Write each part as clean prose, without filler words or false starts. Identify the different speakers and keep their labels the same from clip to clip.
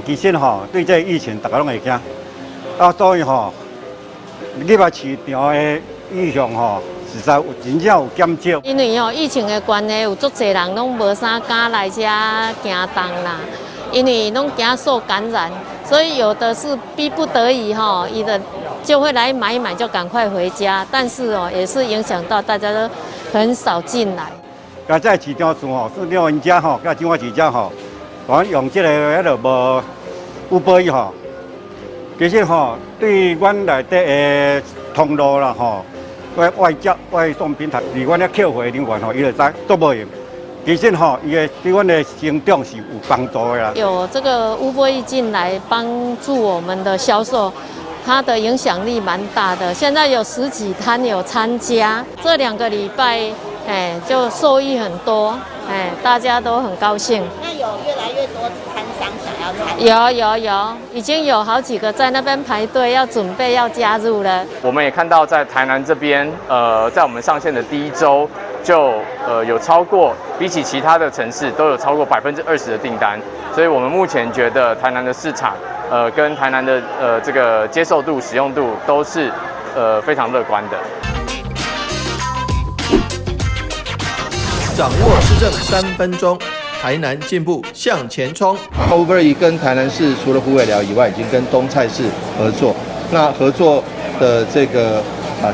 Speaker 1: 其實吼，對這個疫情，大家攏會驚，啊，所以吼，入來市場的意向吼，實在有真正有減少。
Speaker 2: 因為吼疫情的關係，有足濟人攏無啥敢來遮行動啦，因為攏驚受感染，所以有的是逼不得已吼，伊的就會來買一買就趕快回家，但是哦，也是影響到大家都很少進來。
Speaker 1: 啊，這個市場數吼，市場𪜶遮吼，佮彰化市遮吼，講用這個彼囉無 Uber Eats 吼，其實吼對阮內底的通路啦吼，外外接外送平台，佇阮遐客戶人員吼，伊就知足無閒。其實吼，伊的對阮的成長是有幫助的啦。
Speaker 2: 有這個 Uber Eats 進來幫助我們的銷售，它的影響力蠻大的。現在有十幾攤有參加，這2個禮拜，哎，就受益很多，哎，大家都很高興。
Speaker 3: 那有越來越多攤商想要參加？
Speaker 2: 有有有，已經有好幾個在那邊排隊，要準備要加入了。
Speaker 4: 我們也看到在台南這邊，在我們上線的第一週，就有超過比起其他的城市都有超過20%的訂單，所以我們目前覺得台南的市場，跟台南的這個接受度、使用度都是非常樂觀的。
Speaker 5: 掌握市政3分鐘，台南進步向前衝。
Speaker 6: Uber Eats 跟台南市除了虎尾寮以外，已經跟東菜市合作。那合作的這個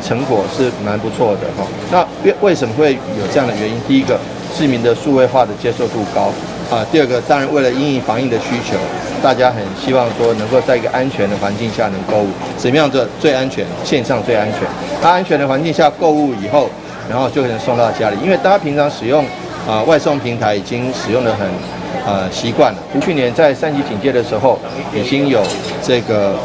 Speaker 6: 成果是蠻不錯的哈。那為什麼會有這樣的原因？第一個，市民的數位化的接受度高啊。第二個，當然為了因應防疫的需求，大家很希望說能夠在一個安全的環境下能購物。怎麼樣做最安全？線上最安全。那安全的環境下購物以後，然後就可能送到家裡，因為大家平常使用外送平台已經使用得很習慣了。去年在三級警戒的時候，已經有這個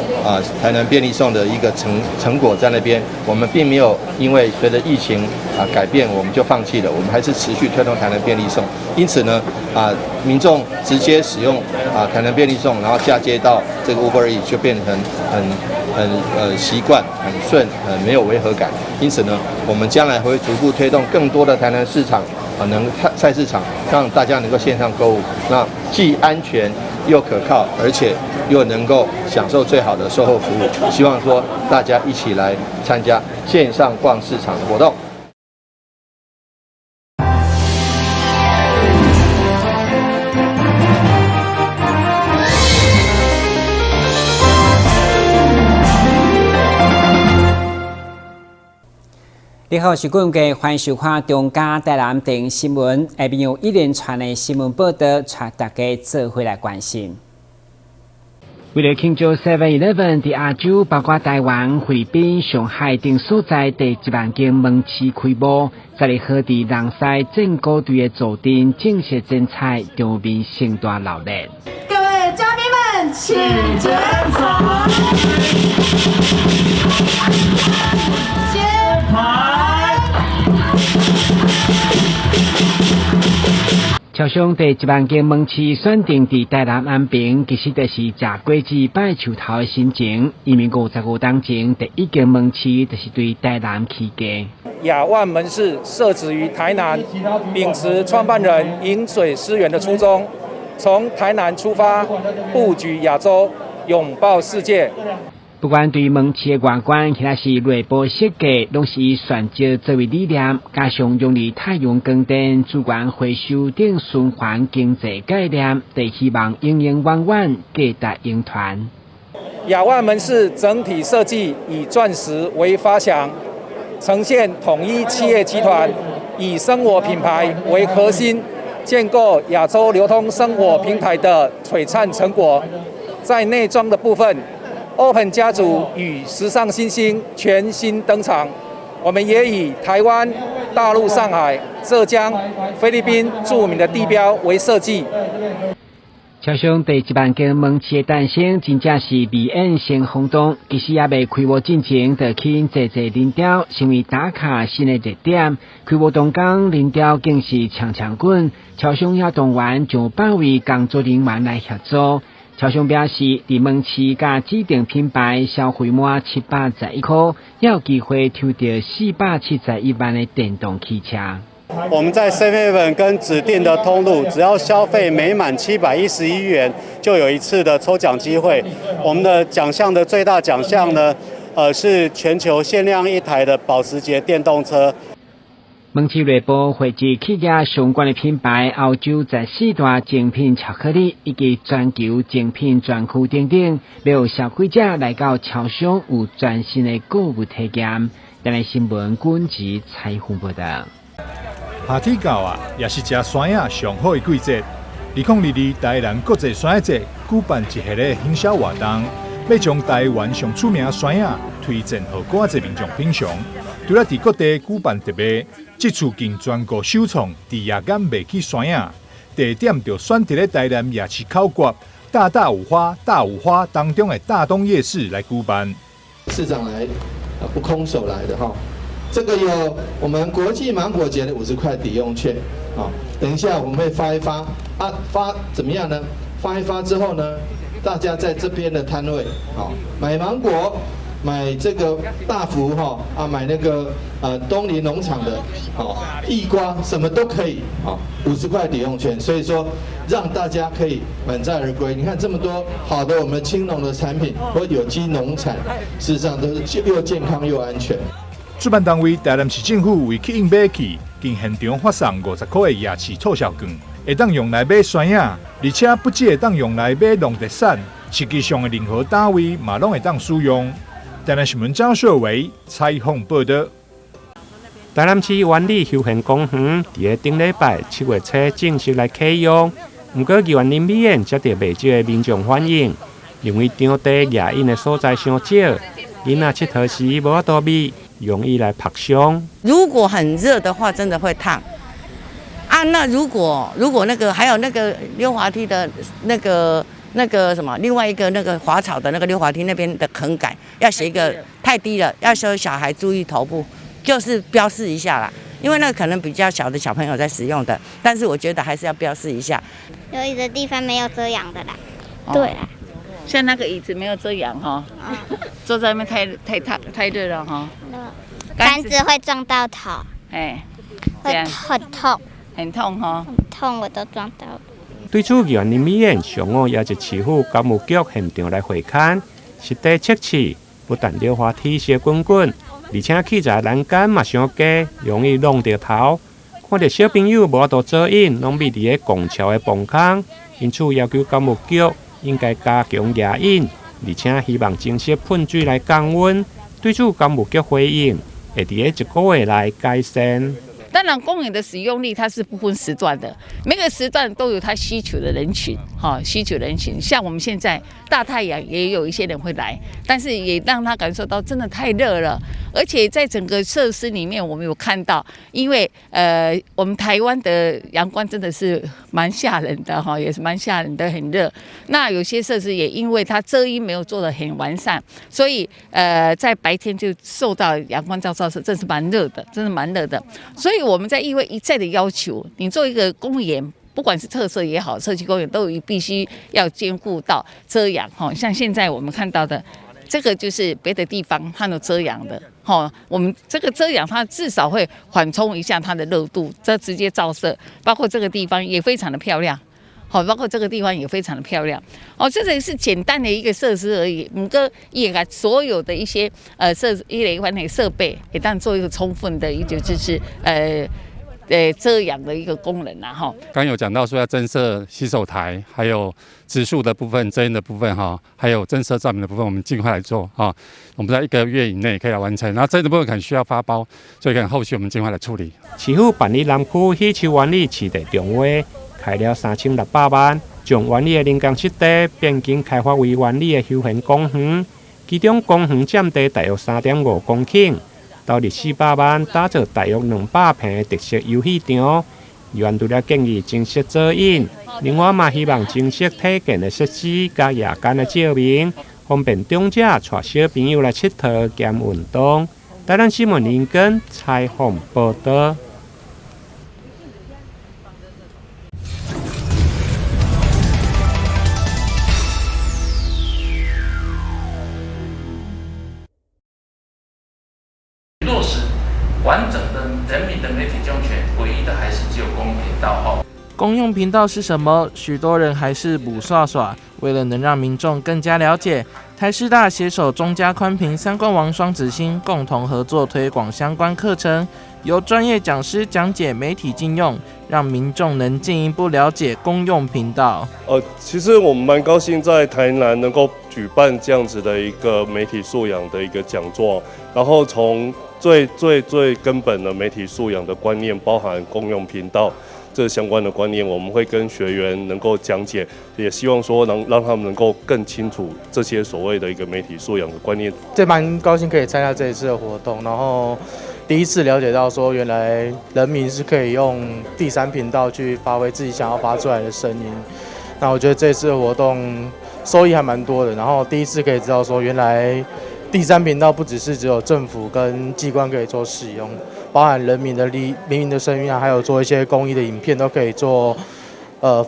Speaker 6: 台南便利送的一個成果在那邊。我們並沒有因為隨着疫情改變，我們就放棄了，我們還是持續推動台南便利送。因此呢民眾直接使用台南便利送，然後嫁接到這個 Uber Eats 就變成很習慣、很順、很沒有違和感。因此呢，我們將來會逐步推動更多的台南市場能菜市場，讓大家能夠線上購物，那既安全又可靠，而且又能夠享受最好的售後服務。希望說大家一起來參加線上逛市場的活動。
Speaker 7: 你好，我是郭文歡迎收看中嘉台南電新聞。下面有一連串的新聞報道，帶大家做伙來關心。為了慶祝 Seven Eleven 佇亞洲，包括台灣、菲律賓、上海等所在第1萬間門市開幕，12號佇人西戰鼓隊的座陣正式剪彩，場面盛大鬧熱。
Speaker 8: 各位嘉賓們，請檢查。揭牌。
Speaker 7: 超商第1萬間門市選定佇台南安平，其實就是食果子拜樹頭的心情。因為55冬前第一間門市就是對台南起家。
Speaker 9: 亞萬門市設置於台南，秉持創辦人飲水思源的初衷，從台南出發，布局亞洲，擁抱世界。
Speaker 7: 不管對門市的外觀，或是內部設計，攏是以選擇作為理念，加上用於太陽光電、資源回收等循環經濟概念，就希望永永遠遠價值永傳。
Speaker 9: 亞萬門市整體設計以鑽石為發想，呈現統一企業集團以生活品牌為核心，建構亞洲流通生活平台的璀璨成果。在內裝的部分，Open 家族與時尚新星全新登場，我們也以台灣、大陸上海、浙江、菲律賓著名的地標為設計。
Speaker 7: 超商第1萬間門市的誕生，真正是未演先轟動。其實猶未開幕進前，就吸引濟濟人潮，成為打卡新的熱點。開幕當天，人潮更是搶搶滾。超商遐動員上百位工作人員來協助。超商表示，佇門市佮指定品牌消費滿711塊，有機會抽著471萬的電動汽車。
Speaker 10: 我們在 7-Eleven 跟指定的通路，只要消費每滿711元，就有一次的抽獎機會。我們的獎項的最大獎項呢，是全球限量一台的保時捷電動車。
Speaker 7: 門市內部匯集企業相關的品牌，歐洲14大精品巧克力以及全球精品專區等等，予消費者來到超商有全新的購物體驗。台南新聞軍籍採訪報道。
Speaker 11: 夏天到啊，也是食酸仔上好的季節。2022台南國際酸仔節舉辦一系列行銷活動，欲將台灣上出名酸仔推薦予閣較濟民眾品嚐。除了佇各地舉辦特賣，這次更全國首創佇夜間賣起酸仔，地點就選佇咧台南夜市口角大大五花大五花當中的大東夜市來舉辦。
Speaker 6: 市長來不空手來的哈，這個有我們國際芒果節的50塊抵用券啊，等一下我們會發一發啊，發怎麼樣呢？發一發之後呢，大家在這邊的攤位啊買芒果。買這個大福哈啊，買那個東林農場的哦地瓜，什麼都可以啊，50塊抵用券，所以說讓大家可以滿載而歸。你看這麼多好的我們青農的產品或有機農產，事實上都是又健康又安全。
Speaker 11: 主辦單位台南市政府為吸引買氣，經現場發送50塊的夜市促銷券，會當用來買酸仔，而且不只會當用來買農特產，實際上的任何單位嘛攏會當使用。台南新聞張秀維採訪報道。
Speaker 12: 台南市灣里休閒公園佇咧頂禮拜7月初正式來啟用，毋過議員林美燕接著袂少的民眾反映，認為場地遮陰的所在傷少，囡仔𨑨迌時無法度避，容易來曝傷。
Speaker 13: 如果很熱的話，真的會燙。啊，那如果那個還有那個溜滑梯的那個什麼，另外一個那個滑草的那個溜滑梯那邊的橫桿要寫一個太低了，要求小孩注意頭部，就是標示一下啦。因為那個可能比較小的小朋友在使用的，但是我覺得還是要標示一下。
Speaker 14: 有一個地方沒有遮陽的啦，對啊，
Speaker 15: 像那個椅子沒有遮陽哈，坐在那邊太燙太熱了哈。
Speaker 14: 桿子會撞到頭，
Speaker 15: 哎，
Speaker 14: 會很痛，
Speaker 15: 很痛哈，
Speaker 14: 很痛我都撞到了。
Speaker 12: 對此，議員林美燕上午邀集市府工務局現場來會勘，實地測試，不但溜滑梯燒滾滾，而且器材欄杆嘛傷低，容易弄著頭。看著小朋友無法度遮陰，攏覕佇咧拱橋的磅空，因此要求工務局應該加強遮陰，而且希望增設噴水來降溫。對此，工務局回應，會佇咧一個月內改善。
Speaker 15: 當然，公園的使用率它是不分時段的，每個時段都有它需求的人群，哈，需求人群。像我們現在大太陽也有一些人會來，但是也讓他感受到真的太熱了。而且在整個設施裡面，我們有看到，因為我們台灣的陽光真的是蠻嚇人的，哈，也是蠻嚇人的，很熱。那有些設施也因為它遮陰沒有做得很完善，所以在白天就受到陽光照射，是真是蠻熱的，真的蠻熱的。所以我們在議會一再的要求，你做一個公園，不管是特色也好，社區公園都必須要兼顧到遮陽。哈，像現在我們看到的，這個就是別的地方它有遮陽的。哈，我們這個遮陽，它至少會緩衝一下它的熱度，這直接照射，包括這個地方也非常的漂亮。好，包括這個地方也非常的漂亮。哦，這個是簡單的一個設施而已。毋過也共所有的一些設一類管理設備，會當做一個充分的一個就是遮陽的一個功能啦，哈。
Speaker 16: 剛有講到說要增設洗手台，還有植樹的部分、遮陰的部分哈，還有增設照明的部分，我們盡快來做哈。我們在一個月以內可以來完成。那遮陰的部分可能需要發包，所以可能後續我們盡快來處理。
Speaker 12: 市府辦理南區喜樹灣里市地重劃，開了3600萬，將灣里的臨港濕地變更開發為灣里的休閒公園，其中公園佔地大約3.5公頃，投入400萬打造大約200坪的特色遊戲場。議員除了建議增設遮陰，另外嘛希望增設體健的設施佮夜間的照明，方便長者帶小朋友來𨑨迌兼運動。台南新聞林根採訪報道。
Speaker 17: 落實完整的人民的媒體監督權，唯一的公用频道是什么？许多人还是雾煞煞。为了能让民众更加了解，台师大携手中嘉宽频三冠王双子星共同合作推广相关课程，由专业讲师讲解媒体禁用，让民众能进一步了解公用频道。
Speaker 18: 其实我们蛮高兴在台南能够举办这样子的一个媒体素养的一个讲座，然后从最最最根本的媒体素养的观念，包含公用频道这相关的观念，我们会跟学员能够讲解，也希望说能让他们能够更清楚这些所谓的一个媒体素养的观念。
Speaker 19: 这蛮高兴可以参加这一次的活动，然后第一次了解到说，原来人民是可以用第三频道去发挥自己想要发出来的声音。那我觉得这次的活动收益还蛮多的，然后第一次可以知道说，原来第三频道不只是只有政府跟机关可以做使用。包含人民的利、民民的声音啊，还有做一些公益的影片，都可以做，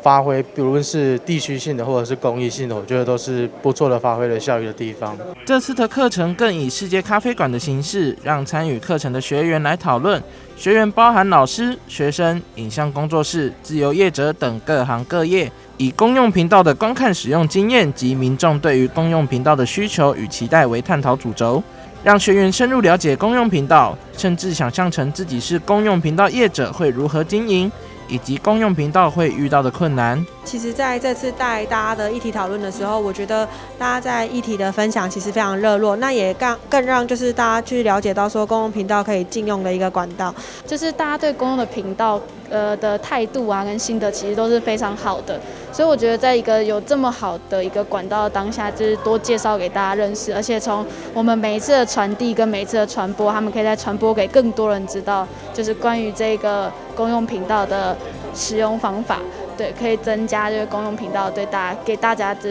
Speaker 19: 发挥，不论是地区性的或者是公益性的，我觉得都是不错的发挥的效益的地方。
Speaker 17: 这次的课程更以世界咖啡馆的形式，让参与课程的学员来讨论。学员包含老师、学生、影像工作室、自由业者等各行各业，以公用频道的观看使用经验及民众对于公用频道的需求与期待为探讨主轴。让学员深入了解公用频道，甚至想象成自己是公用频道业者会如何经营，以及公用频道会遇到的困难。
Speaker 20: 其实在这次带大家的议题讨论的时候，我觉得大家在议题的分享其实非常热络，那也更让就是大家去了解到说公共频道可以禁用的一个管道，
Speaker 21: 就是大家对公用的频道的态度啊跟心得其实都是非常好的，所以我觉得在一个有这么好的一个管道的当下，就是多介绍给大家认识，而且从我们每一次的传递跟每一次的传播，他们可以再传播给更多人知道，就是关于这个公用频道的使用方法，对，可以增加这个公用频道对大家给大家就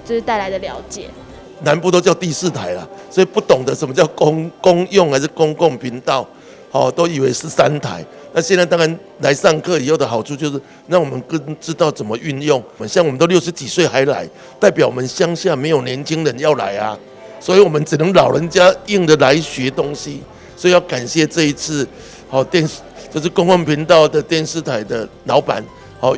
Speaker 21: 是带来的了解。
Speaker 22: 南部都叫第四台了，所以不懂得什么叫公用还是公共频道，都以为是三台。那现在当然来上课以后的好处就是让我们更知道怎么运用。像我们都60几岁还来，代表我们乡下没有年轻人要来啊，所以我们只能老人家硬的来学东西。所以要感谢这一次，电视就是公共频道的电视台的老板，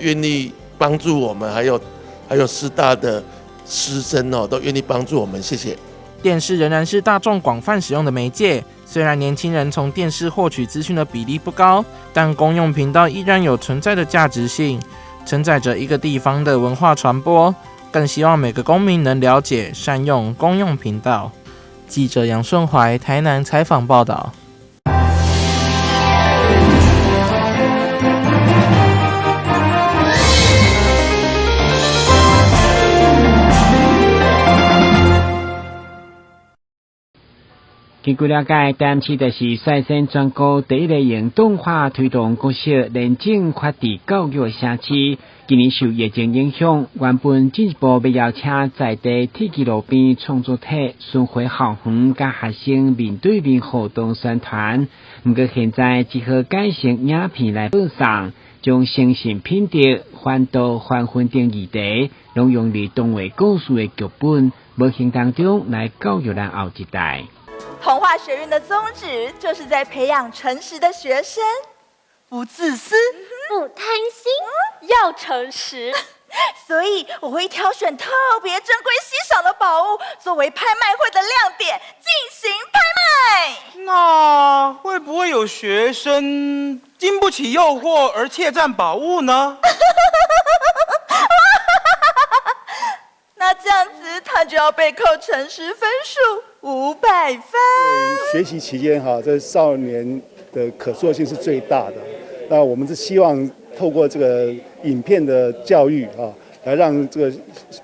Speaker 22: 愿意帮助我们，还有师大的师生都愿意帮助我们，谢谢。
Speaker 17: 电视仍然是大众广泛使用的媒介，虽然年轻人从电视获取资讯的比例不高，但公用频道依然有存在的价值性，承载着一个地方的文化传播。更希望每个公民能了解、善用公用频道。记者杨顺怀台南采访报道。
Speaker 7: 根据了解，台南市就是率先全国第一个用动画推动国小廉政法治教育的城市。今年受疫情影响，原本进一步欲邀请在地铁支路边创作体巡回校园，佮学生面对面互动宣传。不过现在只好改成影片来播送，将诚信品德、反盗、反分等议题，拢用伫动画故事的剧本，无形当中来教育咱后一代。
Speaker 23: 童话学院的宗旨就是在培养诚实的学生，不自私，
Speaker 14: 不贪心，要诚实。
Speaker 23: 所以我会挑选特别珍贵稀少的宝物作为拍卖会的亮点进行拍卖。
Speaker 24: 那会不会有学生经不起诱惑而窃占宝物呢？
Speaker 23: 那这样子他就要被扣诚实分数500分。
Speaker 25: 学习期间哈，这少年的可塑性是最大的。那我们是希望透过这个影片的教育啊，来让这个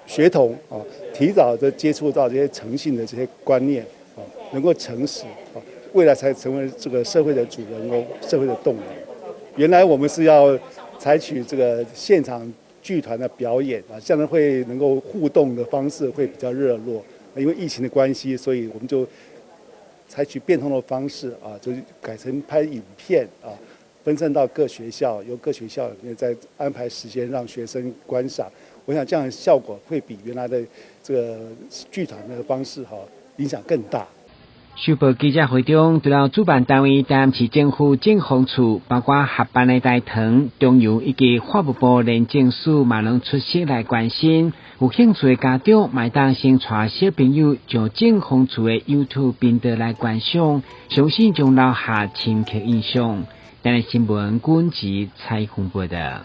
Speaker 25: 学童啊提早的接触到这些诚信的这些观念啊，能够诚实啊，未来才成为这个社会的主人翁、社会的栋梁。原来我们是要采取这个现场剧团的表演啊，这样会能够互动的方式会比较热络。因为疫情的关系，所以我们就采取变通的方式啊，就是改成拍影片啊，分散到各学校，由各学校里面再安排时间让学生观赏。我想这样的效果会比原来的这个剧团的方式哈影响更大。
Speaker 7: 首播記者會中，除了主辦單位台南市政府政風處，包括合辦的大唐、中油以及法務部廉政署，嘛攏出席來關心。有興趣的家長，嘛會當先帶小朋友上政風處的 YouTube 頻道來觀賞，相信將留下深刻印象。台南新聞軍籍採訪報道。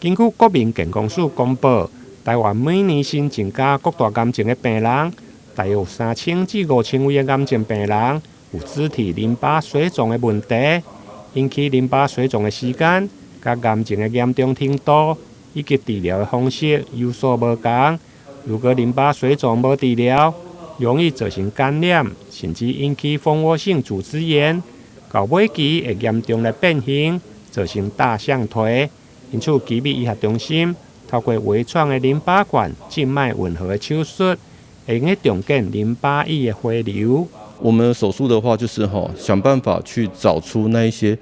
Speaker 12: 根據國民健康署公布，台灣每年新增加各大癌症的病人，大約3000至5000位的癌症病人有肢體淋巴水腫的問題，引起淋巴水腫的時間、佮癌症的嚴重程度以及治療的方式有所無仝。如果淋巴水腫無治療，容易造成感染，甚至引起蜂窩性組織炎，到尾期會嚴重來變形，造成大象腿。因此，奇美醫學中心透過微創的淋巴管靜脈吻合的手術，會用得重建淋巴液的回流。
Speaker 1: 我們手術的話，就是吼想辦法去找出那一些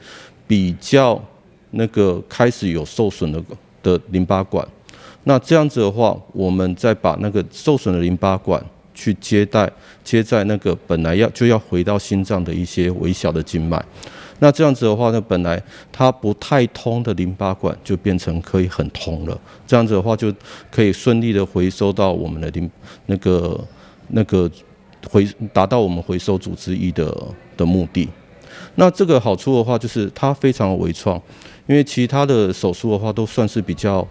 Speaker 1: 比較那個開始有受損的淋巴管。那這樣子的話，我們再把那個受損的淋巴管去接在那個本來就要回到心臟的一些微小的靜脈。那這樣子的話呢，本來它不太通的淋巴管就變成可以很通了。這樣子的話，就可以順利的回收到我們的淋那個那個回達到我們回收組織液的目的。那這個好處的話，就是它非常微創，因為其他的手術的話都算是比較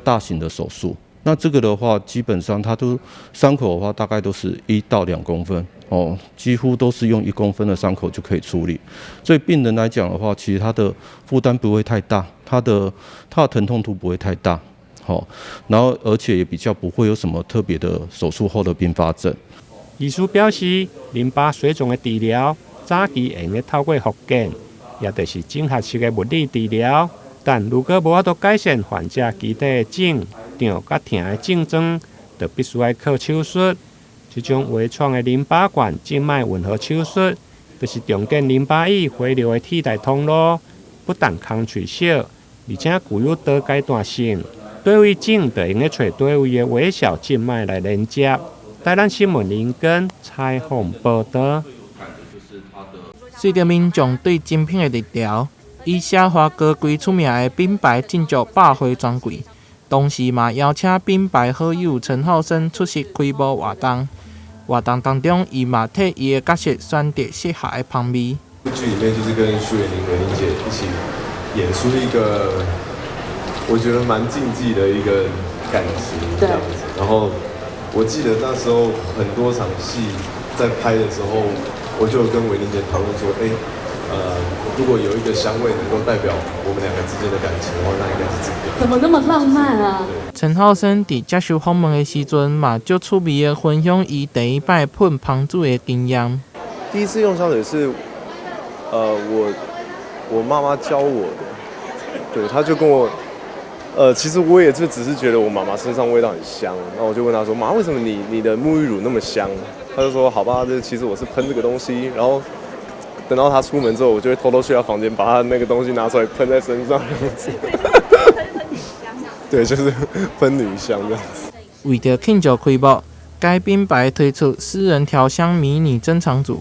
Speaker 1: 大型的手術。那這個的話，基本上它都傷口的話，大概都是1到2公分哦，幾乎都是用1公分的傷口就可以處理。所以病人來講的話，其實他的負擔不會太大，他的疼痛度不會太大，好，然後而且也比較不會有什麼特別的手術後的併發症。
Speaker 12: 醫師表示，淋巴水腫的治療早期會用得透過復健，也就是整合式的物理治療。但如果無法度改善患者機體的腫、脹佮疼的症狀，就必須愛靠手術。這種微創的淋巴管靜脈吻合手術，就是重建淋巴液回流的替代通路，不但工序少，而且具有多階段性。佗位腫，就會用得揣佗位的微小靜脈來連接。台南新聞林根採訪報道。
Speaker 17: 隨著民眾對精品的熱潮，以奢華高貴出名的品牌進駐百貨專櫃，同時嘛邀請品牌好友陳浩森出席開幕活動。活動當中，伊嘛替伊的角色選擇適合的香味。
Speaker 2: 劇裡面就是跟徐偉寧、偉寧姐一起演出一個我覺得蠻禁忌的一個感情這樣子。然後我記得那時候很多場戲在拍的時候，我就跟偉寧姐討論說，如果有一個香味能夠代表我們兩個之間的感情的話，那應該是這個。
Speaker 3: 怎麼那麼浪漫啊？
Speaker 17: 陳浩森佇接受訪問的時陣，嘛足趣味的分享伊第一擺噴香水的經驗。
Speaker 2: 第一次用香水是，我媽媽教我的，對，她就跟我，其實我也就只是覺得我媽媽身上味道很香，然後我就問她說：媽，為什麼你的沐浴乳那麼香？她就說：好吧，這其實我是噴這個東西，然後等到她出門之後，我就會偷偷去她房間，把她那個東西拿出來噴在身上，這樣子。對，就是噴女香這樣子。
Speaker 17: 為著慶祝開幕，該品牌推出私人調香迷你珍藏組，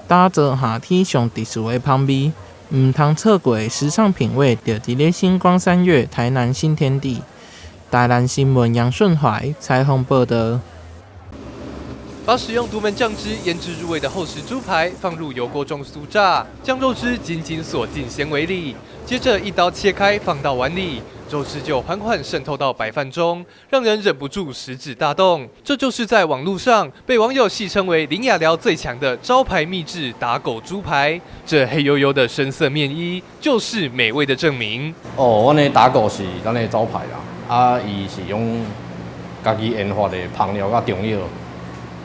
Speaker 17: 打造夏天上特殊的香味，毋通錯過時尚品味，就佇咧新光三越台南新天地。台南新聞楊順懷採訪報道。
Speaker 4: 把使用獨門醬汁醃製入味的厚實豬排放入油鍋中酥炸，將肉汁緊緊鎖進纖維裡，接着一刀切開放到碗裡，肉汁就緩緩滲透到白飯中，讓人忍不住食指大動。這就是在網路上被網友戲稱為林雅寮最強的招牌秘製打狗豬排。這黑黝黝的深色麵衣就是美味的證明。
Speaker 5: 哦，阮的打狗是咱的招牌啦，啊，伊是用家己研發的香料佮中藥。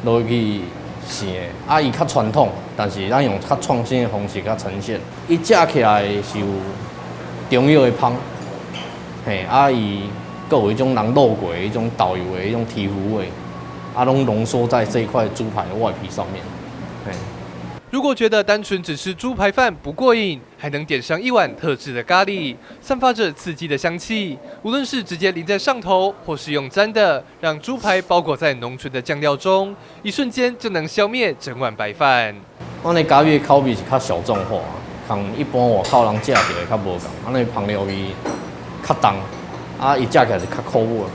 Speaker 5: 落去生的，啊，伊較傳統，但是咱用較創新的方式較呈現。伊食起來是有中藥的香，嘿，啊，伊閣有彼種人滷過的彼種豆油的彼種提糊味，啊，攏濃縮在這一塊豬排的外皮上面，嘿。
Speaker 4: 如果覺得單純只吃豬排飯不過癮，還能點上一碗特製的咖喱，散發着刺激的香氣。無論是直接淋在上頭，或是用沾的，讓豬排包裹在濃醇的醬料中，一瞬間就能消滅整碗白飯。
Speaker 5: 阮的咖喱口味是較小眾化，佇一般外口人食著的較無仝，阮的香料味較重，啊，伊食起來是較苦味，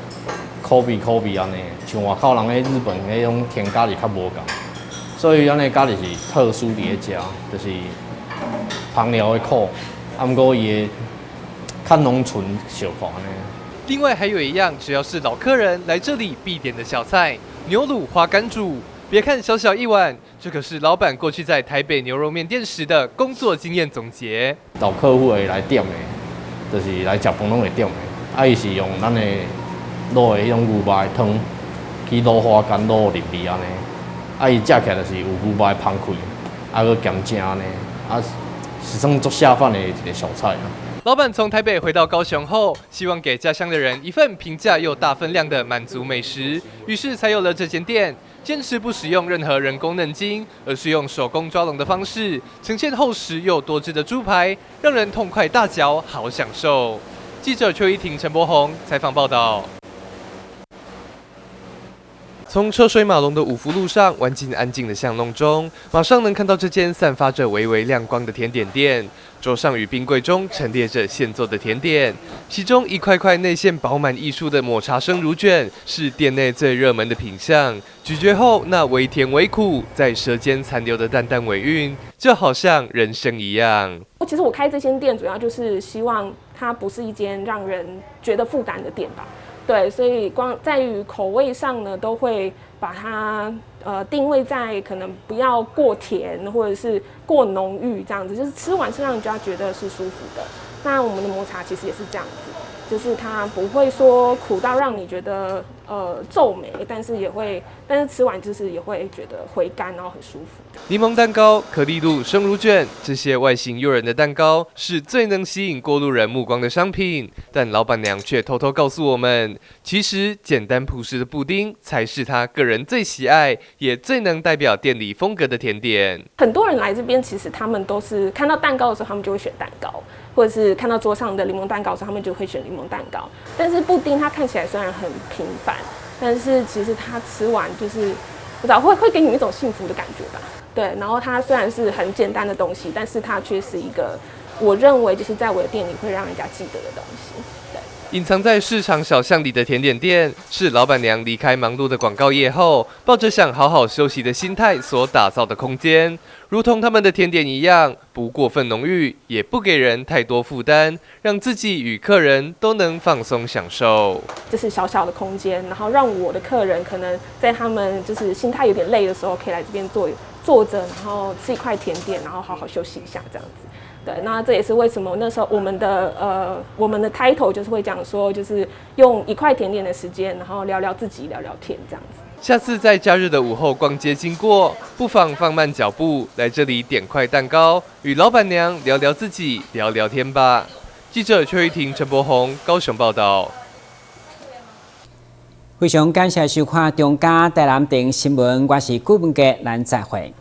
Speaker 5: 苦味苦味按呢，像外口人彼日本彼種甜咖喱較無仝，所以咱的咖喱是特殊佇咧遮，就是香料的苦，啊，毋過伊的較濃醇小可按呢。
Speaker 4: 另外還有一樣，只要是老客人來這裡必點的小菜——牛滷花干煮。別看小小一碗，這可是老闆過去在台北牛肉麵店時的工作經驗總結。
Speaker 5: 老客戶會來點的，就是來食飯攏會點的。啊，伊是用咱的滷的彼種牛肉的湯去滷花乾滷入味按呢。啊，伊食起來就是有牛肉的香氣，啊，閣鹹正按呢，啊，是算足下飯的一個小菜啊。
Speaker 4: 老闆從台北回到高雄後，希望給家鄉的人一份平價又大分量的滿足美食，於是才有了這間店。堅持不使用任何人工嫩筋，而是用手工抓龍的方式，呈現厚實又多汁的豬排，讓人痛快大嚼，好享受。記者邱依婷、陳柏宏採訪報道。從車水馬龍的五福路上彎進安靜的巷弄中，馬上能看到這間散發着微微亮光的甜點店。桌上與冰櫃中陳列着現做的甜點，其中一塊塊內餡飽滿藝術的抹茶生乳捲是店內最熱門的品項。咀嚼後，那微甜微苦，在舌尖殘留的淡淡尾韻，就好像人生一樣。
Speaker 3: 其實我開這間店主要就是希望它不是一間讓人覺得負擔的店吧。對，所以光在於口味上呢，都會把它定位在可能不要過甜或者是過濃郁這樣子，就是吃完是讓人家覺得是舒服的。那我們的抹茶其實也是這樣子，就是它不會說苦到讓你覺得皺眉，但是也會，但是吃完就是也會覺得回甘，然後很舒服。
Speaker 4: 檸檬蛋糕、可麗露、生乳捲這些外形誘人的蛋糕，是最能吸引過路人目光的商品。但老闆娘卻偷偷告訴我們，其實簡單樸實的布丁才是她個人最喜愛，也最能代表店裡風格的甜點。
Speaker 3: 很多人來這邊，其實他們都是看到蛋糕的時候，他們就會選蛋糕，或者是看到桌上的檸檬蛋糕的時候，他們就會選檸檬蛋糕。但是布丁它看起來雖然很平凡，但是其實它吃完就是不知道會給你一種幸福的感覺吧。對，然後它雖然是很簡單的東西，但是它卻是一個我認為就是在我的店裡會讓人家記得的東西。對。
Speaker 4: 隱藏在市場小巷裡的甜點店，是老闆娘離開忙碌的廣告業後，抱着想好好休息的心態所打造的空間。如同他們的甜點一樣，不過分濃郁，也不給人太多負擔，讓自己與客人都能放鬆享受。
Speaker 3: 這是小小的空間，然後讓我的客人可能在他們就是心態有點累的時候，可以來這邊坐著，然後吃一塊甜點，然後好好休息一下這樣子。對，那這也是為什麼那時候我們的 title 就是會講說，就是用一塊甜點的時間，然後聊聊自己，聊聊天這樣子。
Speaker 4: 下次在假日的午後逛街經過，不妨放慢腳步，來這裡點塊蛋糕，與老闆娘聊聊自己，聊聊天吧。記者邱玉婷、陳柏宏高雄報道。
Speaker 7: 非常感謝收看中嘉台南電新聞，我是顧文傑，咱再會。